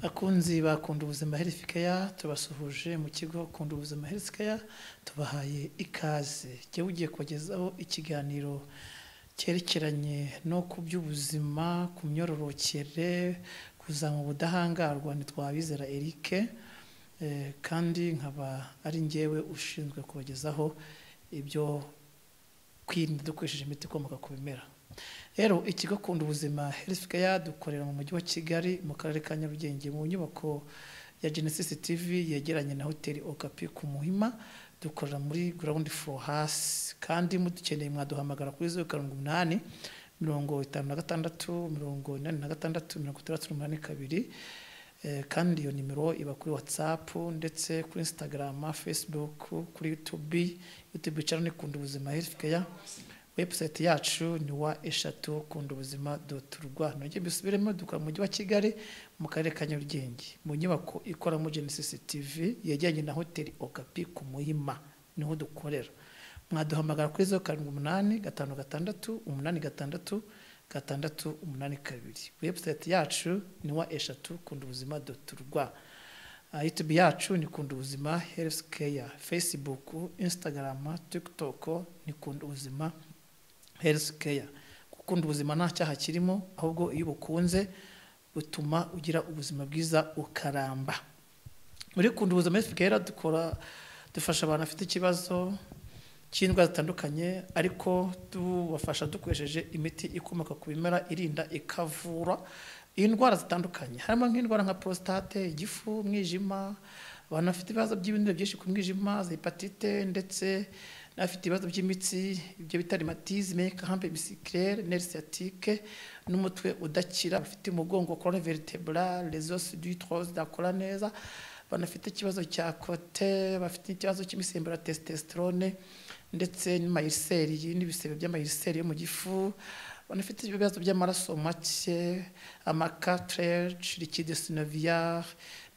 Bakunzi ba Kunda Ubuzima Health Care, tubasuhuje mu kigo Kunda Ubuzima Health Care, tubahaye ikaze. Jyewe ugiye kubagezaho ikiganiro cyerekeranye no ku by'ubuzima, ku myororokere, kuzamura ubudahangarwa, nitwa Eric, kandi nkaba ari njyewe ushinzwe kubagezaho ibyo kwirinda dukoresheje imiti ikomoka ku bimera. Rero ikigo Kunda Ubuzima Health Care dukorera mu mujyi wa Kigali, mu karere ka Nyarugenge, mu nyubako ya Genesis TV yegeranye na hoteli Okapi ku Muhima. Dukorera muri ground floor hasi, kandi mudukeneye mwaduhamagara kuri 078 56 86 68 2. Kandi iyo nimero iba kuri WhatsApp ndetse kuri Instagram, Facebook, kuri YouTube. YouTube channel ni Kunda Ubuzima Health Care. Website yacu ni www.kundubuzima.rw. Nongeye mbisubiremo, dukora mu mujyi wa Kigali, mu karere ka Nyarugenge, mu nyubako ikoramo Genesis TV yegeranye na hoteli Okapi ku Muhima, niho dukorera. Mwaduhamagara kuri 078 56 86 682. Website yacu ni www.kundubuzima.rw. YouTube yacu ni Kunda Ubuzima Health Care. Facebook, Instagram, TikTok ni Kunda Ubuzima Health Care. Gukunda ubuzima nta cyaha kirimo, ahubwo iyo ubukunze butuma ugira ubuzima bwiza ukaramba. Muri Kunda Ubuzima Health Care dukora, dufasha abantu bafite ikibazo cy'indwara zitandukanye, ariko tubafasha dukoresheje imiti ikomoka ku bimera irinda ikavura indwara zitandukanye, harimo nk'indwara nka prostate, igifu, umwijima, abantu bafite ibibazo by'ibinure byinshi ku mwijima, za hépatite, ndetse n'abafite ibibazo by'imitsi, ibyo bita rhumatisme, crampe musculaire, nerf sciatique, n'umutwe udakira, bafite umugongo, colonne vertébrale, les os du tronc zidakora neza, banafite ikibazo cya côte, bafite ikibazo cy'imisemburo ya testostérone ndetse n'ama ulcères, n'ibisebe by'ama ulcères yo mu gifu, banafite ibibazo by'amaraso make, ama cartilage, liquide synovial,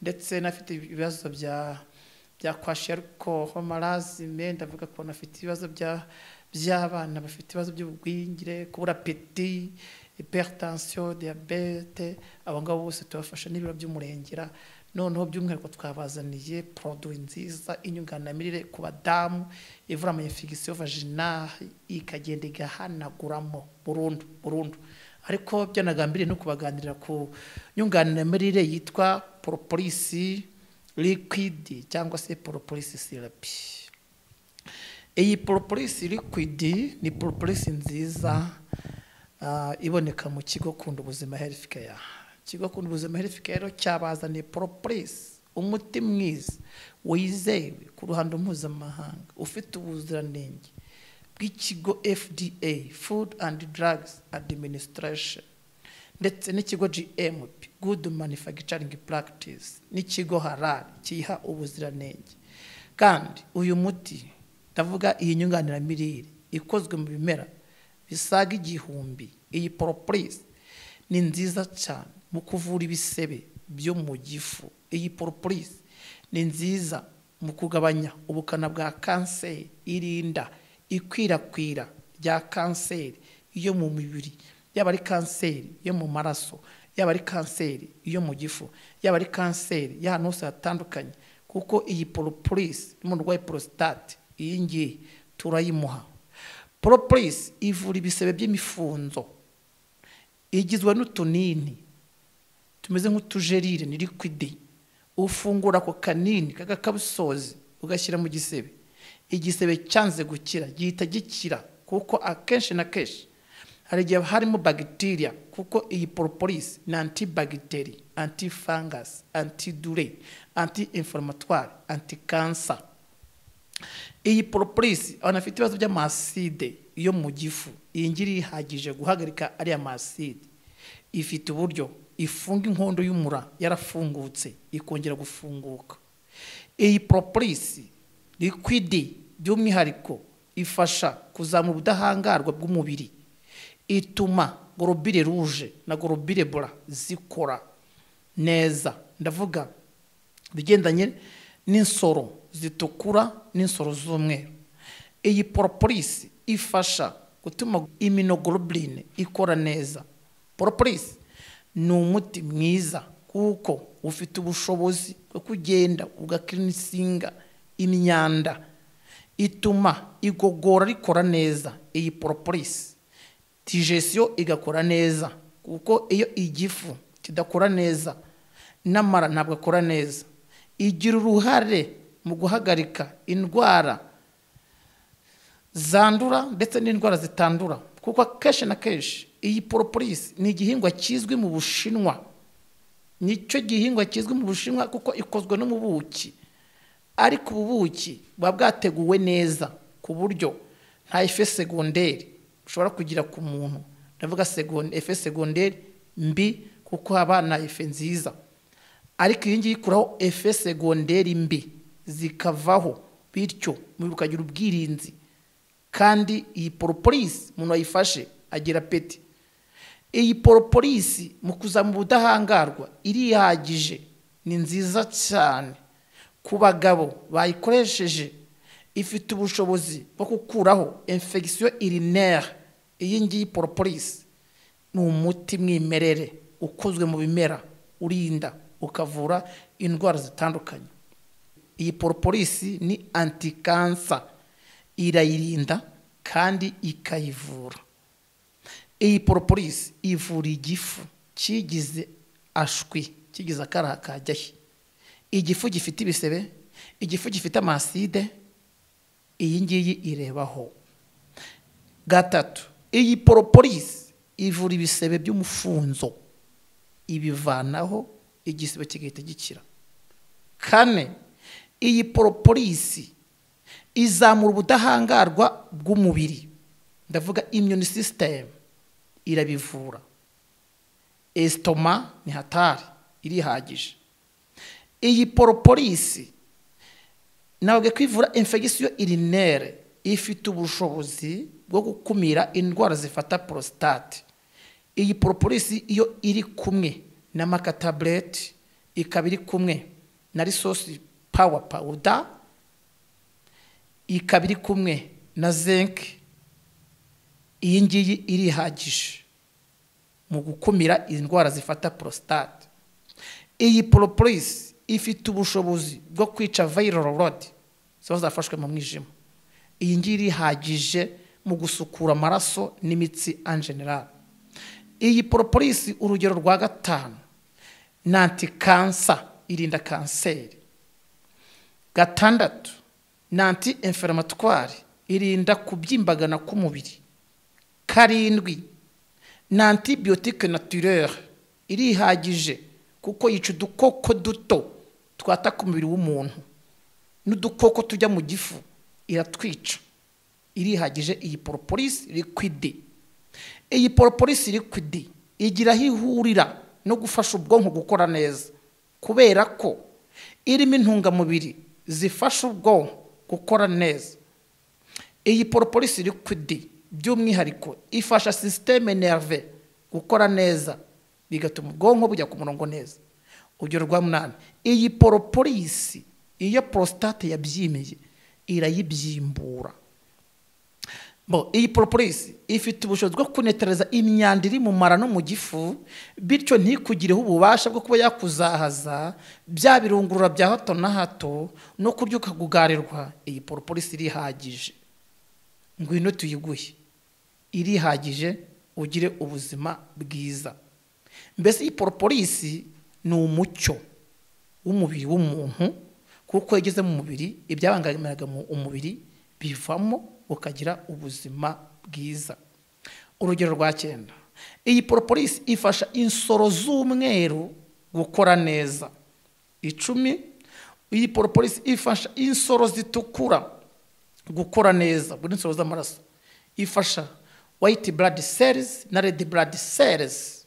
ndetse n'afite ibibazo bya kwashiorkor, marasme. Ndavuga ko banafite ibibazo by'abana bafite ibibazo by'ubugwingire, kubura appétit, hypertension, diabète. Abo ngabo bose tubafasha n'ibiro by'umurengera. Noneho by'umwihariko twabazaniye produit nziza, inyunganiramirire ku badamu, ivura ama infection vaginale, ikagenda igahanaguramo burundu burundu. Ariko byanagambiriye no kubaganirira ku nyunganiramirire yitwa Propolis liquid cyangwa se Propolis syrup. Iyi Propolis liquid ni propolis nziza iboneka mu kigo Kunda Ubuzima Health Care. Ikigo Kunda Ubuzima Health Care cyabazaniye propolis, umuti mwiza wizewe ku ruhando mpuzamahanga, ufite ubuziranenge bw'ikigo FDA, Food and Drugs Administration, ndetse n'ikigo GMP, Good Manufacturing Practice, n'ikigo Halal kiyiha ubuziranenge. Kandi uyu muti, ndavuga iyi nyunganiramirire ikozwe mu bimera bisaga 1000, iyi propolis ni nziza cyane mu kuvura ibisebe byo mu gifu. Iyi propolis ni nziza mu kugabanya ubukana bwa kanseri, irinda ikwirakwira rya kanseri yo mu mubiri, yaba ari kanseri yo mu maraso, yaba ari kanseri yo mu gifu, yaba ari kanseri y'ahantu hose hatandukanye, kuko iyi propolis, umuntu urwaye prostate, iyi ngiyi turayimuha. Propolis ivura ibisebe by'imifunzo. Igizwe n'utunini tumeze nk'utu gélules, ni liquide. Ufungura ako kanini k'agakabusozi, ugashyira mu gisebe. Igisebe cyanze gukira gihita gikira, kuko akenshi na kenshi hari igihe harimo bagitiriya, kuko iyi propolis ni antibactérie, antifungus, antidouleur, anti inflammatoire, anticancer. Iyi propolis, abantu bafite ibibazo by'ama acide yo mu gifu, iyi ngiri ihagije guhagarika ariya ma acide. Ifite uburyo ifunga inkondo y'umura yarafungutse ikongera gufunguka. Iyi propolis liquide by'umwihariko ifasha kuzamura ubudahangarwa bw'umubiri, ituma globules rouges na globules blancs zikora neza, ndavuga ibigendanye n'insoro zitukura n'insoro z'umweru. Iyi propolis ifasha gutuma immunoglobuline ikora neza. Propolis ni umuti mwiza. kuko ufite ubushobozi bwo kugenda ugakinisinga imyanda, ituma igogora rikora neza. Iyi propolis digestion igakora neza, kuko iyo igifu kidakora neza n'amara ntabwo akora neza. Igira uruhare mu guhagarika indwara zandura ndetse n'indwara zitandura, kuko akenshi na kenshi iyi propolis ni igihingwa kizwi mu Bushinwa. Nicyo gihingwa kizwi mu Bushinwa kuko ikozwe no mu buki, ariko ubu buki buba bwateguwe neza ku buryo nta effet secondaire ushobora kugira ku muntu. Ndavuga effet secondaire mbi, kuko haba na effet nziza, ariko iyi ngiyi ikuraho effet secondaire mbi zikavaho, bityo umubiri ukagira ubwirinzi. Kandi iyi propolis umuntu wayifashe agira appétit. Iyi propolis mu kuzamura ubudahangarwa irihagije, ni nziza cyane ku bagabo bayikoresheje. Ifite ubushobozi bwo gukuraho infection urinaire. Iyi ngiyi propolis ni umuti mwimerere ukozwe mu bimera, urinda ukavura indwara zitandukanye. Iyi propolis ni anticancer, irayirinda kandi ikayivura. Iyi propolis ivura igifu kigize ashwi, kigize akaraha kajyahe, igifu gifite ibisebe, igifu gifite ama acide, iyi ngiyi irebaho. Gatatu, iyi propolis ivura ibisebe by'umufunzo, ibivanaho igisebe kigahita gikira. Kane, iyi propolis izamura ubudahangarwa bw'umubiri, ndavuga immune system, irabivura. Estomac ni hatari, irihagije. Iyi propolis ntabwo kwivura infection urinaire, ifite ubushobozi bwo gukumira indwara zifata prostate. Iyi propolis iyo iri kumwe na maca tablet, ikaba iri kumwe na resource power powder, ikaba iri kumwe na zinc, iyi ngiyi irihagije mu gukumira indwara zifata prostate. Iyi propolis ifite ubushobozi bwo kwica viral load ziba zafashwe mu mwijima. Iyi ngiyi irihagije mu gusukura amaraso n'imitsi en général. Iyi propolis, urugero rwa gatanu, ni anticancer, irinda kanseri. Gatandatu, ni anti inflammatoire, irinda kubyimbagana k'umubiri. Karindwi, ni antibiotique naturelle, irihagije kuko yica udukoko duto twataka umubiri w'umuntu, n'udukoko tujya mu gifu iratwica. Irihagije iyi propolis liquide. Iyi propolis liquide igira aho ihurira no gufasha ubwonko gukora neza, kubera ko irimo intungamubiri zifasha ubwonko gukora neza. Iyi propolis liquide by'umwihariko ifasha système nerveux gukora neza, bigatuma ubwonko bujya ku murongo neza. Urugero rwa munani, iyi propolis iyo prostate yabyimiye irayibyimbura. Bo, iyi propolis ifite ubushobozi bwo kunetereza imyanda iri mu mara no mu gifu, bityo ntikugireho ububasha bwo kuba yakuzahaza bya birungurura bya hato na hato no kurya ukagugarirwa. Iyi propolis irihagije, ngwino tuyiguhe, irihagije ugire ubuzima bwiza. Mbese iyi propolis ni umucyo w'umubiri w'umuntu, kuko igeze mu mubiri ibyabangamiraga mu umubiri bivamo, ukagira ubuzima bwiza. Urugero rwa cyenda, iyi propolis ifasha insoro z'umweru gukora neza. 10, iyi propolis ifasha insoro zitukura gukora neza, buri insoro z'amaraso, ifasha white blood cells na red blood cells.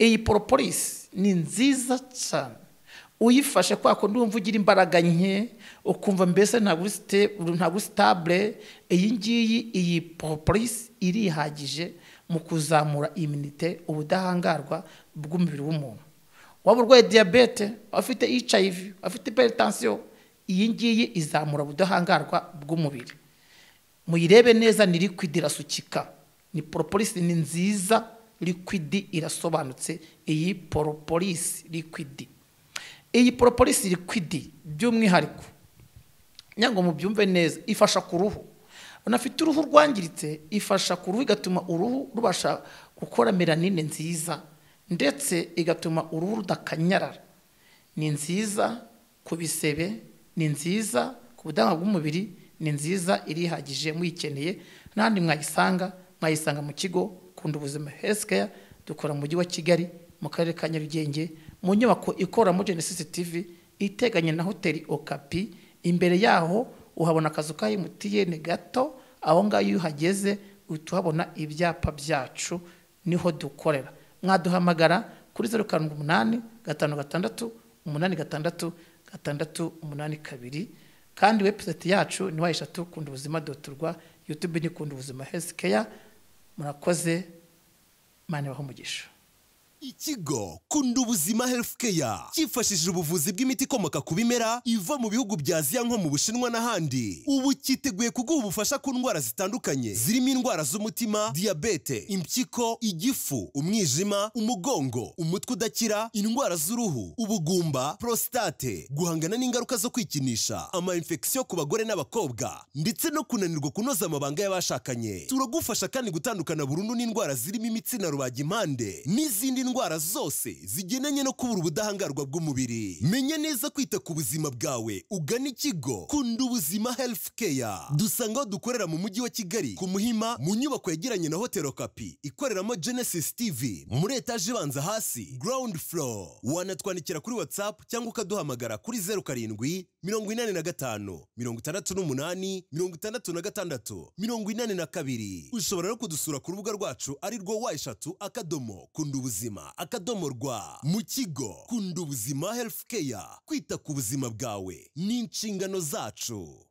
Iyi propolis ni nziza cyane, uyifashe kwa kundi wumva ugira imbaraga nke, ukumva mbese ntabwo stable, iyi ngiyi, iyi propolis irihagije mu kuzamura immunité, ubudahangarwa bw'umubiri w'umuntu. Waba urwaye diyabete, afite HIV, afite hypertension, iyi ngiyi izamura ubudahangarwa bw'umubiri. Muyirebe neza, ni liquide, irasukika, ni propolis, ni nziza Liquid irasobanutse. Iyi propolis liquid, iyi propolis liquid by'umwihariko nyango mubyumve neza, ifasha ku ruhu. Unafite uruhu rwangiritse, ifasha ku ruhu, igatuma uruhu rubasha gukora melanine nziza, ndetse igatuma uruhu rudakanyarara. Ni nziza ku bisebe, ni nziza ku budahangarwa bw'umubiri, ni nziza, irihagije. Muyikeneye n'ahandi mwayisanga, mwayisanga mu kigo Kunda Ubuzima Health Care. Dukora mu mujyi wa Kigali, mu karere ka Nyarugenge, mu nyubako ikoreramo Genesis TV iteganye na hoteli Okapi. Imbere yaho uhabona akazu ka MTN gato, aho ngaho iyo uhageze uhita uhabona ibyapa byacu, niho dukorera. Mwaduhamagara kuri 0785 686 682. Kandi website yacu ni www.kundubuzima.rw, YouTube ni Kunda Ubuzima Health Care. Murakoze, Imana ibahe umugisha. Ikigo Kunda Ubuzima Health Care cyifashishije ubuvuzi bw'imiti ikomoka ku bimera iva mu bihugu bya Aziya nko mu Bushinwa n'ahandi, ubu cyiteguye kuguha ubufasha ku ndwara zitandukanye zirimo indwara z'umutima, diyabete, impyiko, igifu, umwijima, umugongo, umutwe udakira, indwara z'uruhu, ubugumba, prostate, guhangana n'ingaruka zo kwikinisha, ama infection ku bagore n'abakobwa, ndetse no kunanirwa kunoza amabanga y'abashakanye. Turagufasha kandi gutandukana burundu n'indwara zirimo imitsi na rubagimpande n'izindi ndwara zose zigendanye no kubura ubudahangarwa bw'umubiri. Menya neza kwita ku buzima bwawe, ugana ikigo Kunda Ubuzima Health Care. Dusanga aho dukorera mu mujyi wa Kigali, ku Muhima, mu nyubako yegeranye na Hotel Okapi ikoreramo Genesis TV, muri etaje ibanza hasi, ground floor. Wanatwandikira kuri WhatsApp cyangwa ukaduhamagara kuri 0785 68 66 82. Ushobora no kudusura ku rubuga rwacu ari rwo www.kundubuzima.rw. Mu kigo Kunda Ubuzima Health Care, kwita ku buzima bwawe ni inshingano zacu.